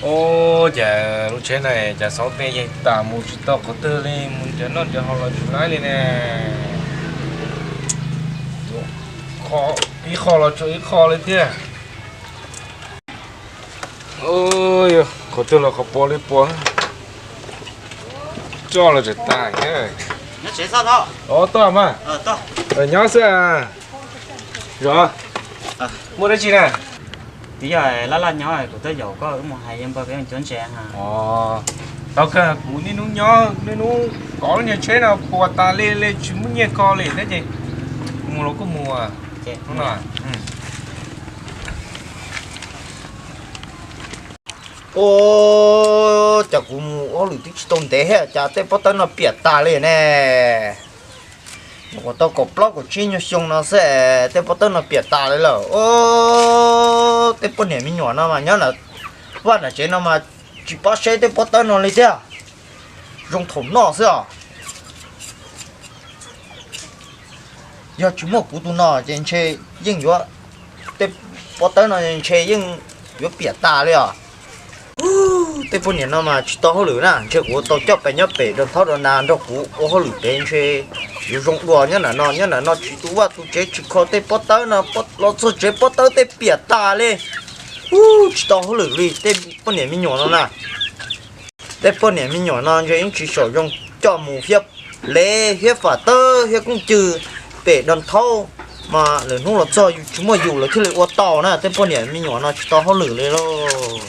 Ub, cas lub tsheb no cas xauv tej yeeg tas mus tsis tau qhov twg li, mus nrhiav noj nrhiav haus los tsis laib li ne. Ib qho los tsuas ib qho li thiab. Qhov twg los qhov puas li puas, tso los tseem tas. Os, tuaj mas. Nyob xwb. Zos, muaj dab tsi na? Twb yog laj laj nyob kuv tuaj yaum koj wb mus hais yeej npawg peb mus cuab ntses. Tau kawg, kuv niaj hnub nyob niaj hnub kov lub nyuag tsheb no puas tas li li tsis muaj nyiaj kho li thiab ces mus los kuj mus. Ua cas kuv mus ua hauj lwm twb tsis tau ntev thiab cas tej pob tawb no piam tas li ne. Nyuam qhuav tau kaum plaub kaum tsib nyuag xyoo no xwb es tej pob tawb no piam tas li lawm. Tej poj niam me nyuam no mas nyob vaj nram tsev no mas tsis paub saib tej pob tawb no li thiab. Zoo thaum noj xwb os. Yog tsis muaj kuv tus no ces ntshe yeej yuav, tej pob tawb no ntshe yeej yuav piam tas li os. Tej poj niam no mas tsis tau hauj lwm na, ntshe kuv tau coj pes nyob pem rau thaub rau nas nrog kuv ua hauj lwm pem ntshe yuav zoo dua nyob nram no. Nyob nram no tsis tu vaj tu tsev tsis kho tej pob tawb no, los txog tsev pob tawb tej piam tas li. Tsis tau hauj lwm li tej poj niam me nyuam no na. Tej poj niam me nyuam no ntshe yeej tsis xyaum zoo coj mus hiab lev hiab fam tawb hiab koob cw pem doo thaub, mas lwm hnub los txog yus tsis muaj yus lawv thiaj li ua tau na. Tej poj niam me nyuam no tsis tau hauj lwm li lauj.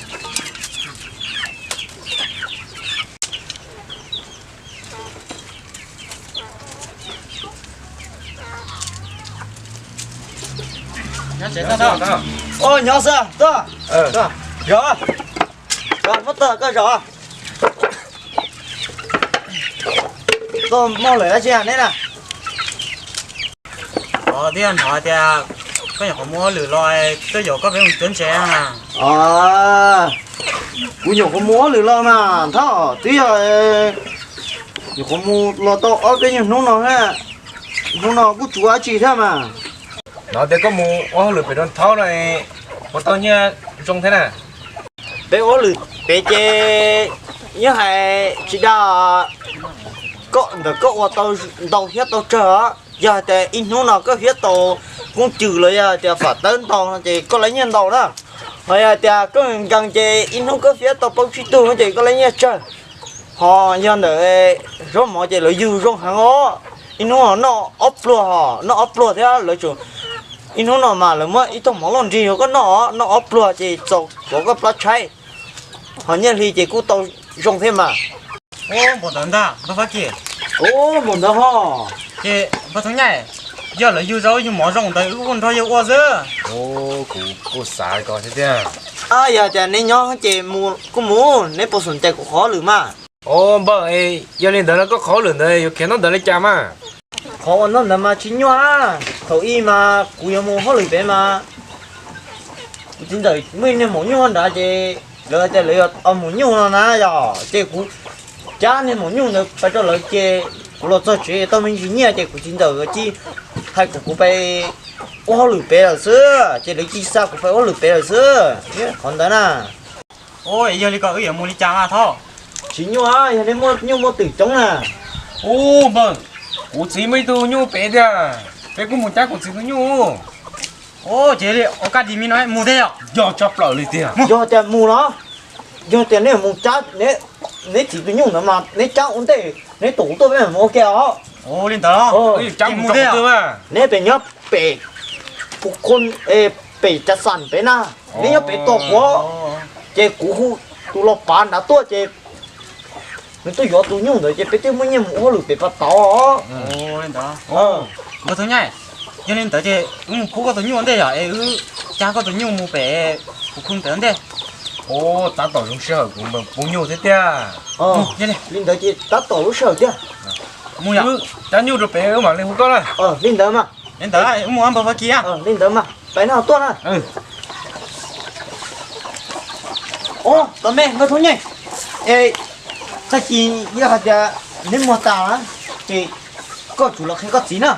Nyob xwb, tuaj. Zov, zov, muab tawm koj zov. Tuaj muaj lawm dab tsi neb na? Twb yog hnov tias koj nyuam qhuav mus hauj lwm los, tuaj yaum koj peb mus cuab ntses. Kuv nyuam qhuav mus hauj lwm los mas Thoj, twb yog nyuam qhuav mus los tau ob peb nyuag hnub no, hnub no kuj tsis ua dab tsi thiab mas. Hnov tias koj mus ua hauj lwm pem rau thaub no, puas tau nyiaj zoo thiab na? Peb ua hauj lwm pem ces yeej hais tsis dag, koj ntawm koj ua tau ntau thiab tau tsawg os. Yog hais tias ib hnub no koj hiab tau koob cw los yog hais tias fam tawb ntau no ces koj laib nyiaj ntau na. Ho yog hais tias koj nkees ces ib hnub koj hiab tau plaub tsib tug no ces koj laib nyiaj tsawg. Ho yog ntawm zaub mov ces lawv yug zoo heev os. Ib hnub noj ob pluag, noj ob pluag thiab lawv tseem, ib hnub no mas lawv muab ib tug mov loj nrig rau koj noj, noj ob pluag ces txaus tuav koj plab tshaib. Ho nyiaj hli ces kuj tau zoo thiab mas. Ub, npaum ntawd ntag npawg Fab Kis. Ub, npaum ntawd ho. Ces npawg Thoob Nyaij, yog lawv yug zaub yug mov zoo ntawd wb kuj nrog yawg ua xwb. Ub, kuv kuj xav ko thiab tiag. Yog tias neb nyob ces kuj mus, neb puas xom cai kuv qhov hauj lwm mas? Ub npawg, yog li ntawd no koj qhov hauj lwm ntawd yuav khiav noj ntawd li cas mas? Qhov uas noj ntawd mas tsis nyuaj. Thaum ub mas kuv yuav mus hauj lwm pem mas kuv txiv ntxawm muaj ib niag maum nyuj nrad ces lawv hais tias lawv yog maum nyuj no na yog ces kuv cab niag maum nyuj ntawd pais rau lawv ces kuv los txog tsev tau me ntsis nyiaj ces kuv txiv ntxawm cia hais kom kuv pais ua hauj lwm pem lawm xwb ces lawv cia xa kuv pais ua hauj lwm pem lawm xwb. Qhov ntawd na. Ub, yog li ko wb yuav mus li cas mas Thoj? Tsis nyuaj, yog nej muaj nyuj muaj twm coob na. Ub npawg, kuv txiv muaj ib tug nyuj pem tiag, peb kuj mus cab kuv txiv tus nyuj. Ub, ces ua kaj dis me no mus thiab yog? Yog tshaj plaws li tiag. Yog tias mus los, yog tias nej mus cab neb txiv tus nyuj ntawd mas neb cab ua ntej, neb tom kuv tuaj peb mus ua ke os. Ua li ntawd, cab mus thiab. Neb pem nyob pem pem cas xam pem na, neb nyob pem tog qhuav, ces kuv hu tus los pav nrad tuaj ces nws tuaj yuav tus nyuj ntawd ces peb thiaj muaj nyiaj mus ua hauj lwm pem pas tod. Npawg Thoob Nyaij, yog li ntawd ces wb mus khub koj tus nyuj ntej yog es wb cab koj tus nyuj mus pem kuv khu pem ntej. Ub, tab tom zoo sij hawm kuv pub nyuj thiab tiag. Li ntawd ces tab tom lub sij hawm tiag. Mus yom, cab nyuj rau pem wb mam li hu koj na. Li ntawd mas. Li ntawd wb mus npawg Fab Kis. Li ntawd mas pais no tuaj na. Ub, tos me npawg Thoob Nyaij, es tag kis yog hais tias neb muag tas ces koj tsum los qhia koj txiv na,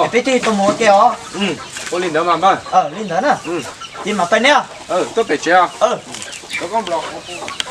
es peb thiaj tau mus ua ke os. Ua li ntawd mas npawg. Li ntawd na, ces mam pais neb. Tuaj pem tsev os. Rau koj nplos kuv hu.